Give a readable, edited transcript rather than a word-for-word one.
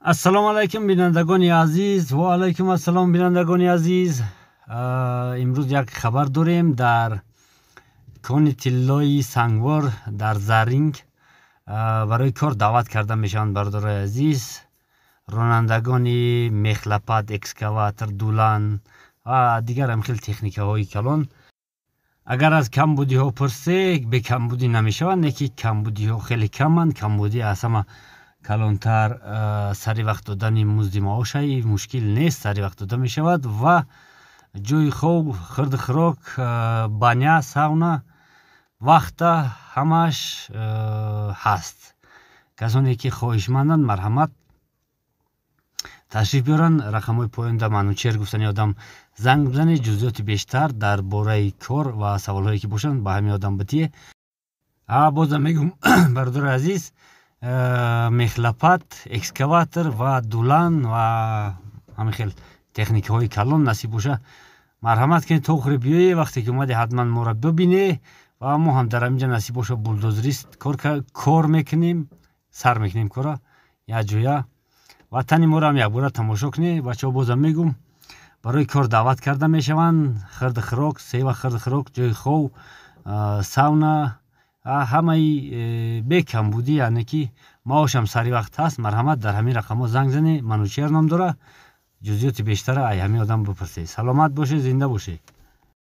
Ассалому алайкум, бинандагони азиз. Ва алайкум ассалом, бинандагони азиз. Имрӯз як хабар дорем: дар кони тиллои Сангвор, дар Заринг барои кор даъват карда мешаванд, бародарои азиз, ронандагони мехлопат, экскаватор, дулан ва дигар ҳам хел техникаҳои калон. Агар аз камбудиҳо пурсе, бекамбудӣ намешаванд, не ки камбудиҳо хеле каманд. Камбудӣ аз ҳама калонтар сари вақт додани музди маошаи, мушкил нест, сари вақт дода мешавад, ва ҷои хоб, хӯрду хӯрок, баня, сауна, вахта, ҳамааш ҳаст. Касоне ки хоҳишманданд, марҳамат, ташриф биёранд. Рақамҳои поёнда Манучер гуфтани одам занг бизанед, ҷузъиёти бештар дар бораи кор ва саволҳое ки бошанд, ба ҳамин одам битие. Бозам мегӯм, бародари азиз, мехлопат, экскаватор ва дулан ва ҳамин хел техникаҳои калон. Насиб боша, марҳамат кунед, то охире биёе. Вақте ки омаде, ҳатман моро бибине ва мо ҳам дар ҳаминҷа, насиб боша, булдозерист кор мекунем, сар мекунем кора якҷоя. Ватани моро ҳам якбора тамошо кунед, бачаҳо. Бозам мегӯм, барои кор даъват карда мешаванд. Хӯрду хӯрок, се вақт хӯрду хӯрок, ҷои хов, сауна, ҳамаи бекамбудӣ, яъне ки маошам сари вақт ҳаст. Марҳамат, дар ҳамин рақамҳо занг занед. Манучер ном дора. Ҷузъиёти бештара ай ҳамин одам бипурсед. Саломат бошед, зинда бошед.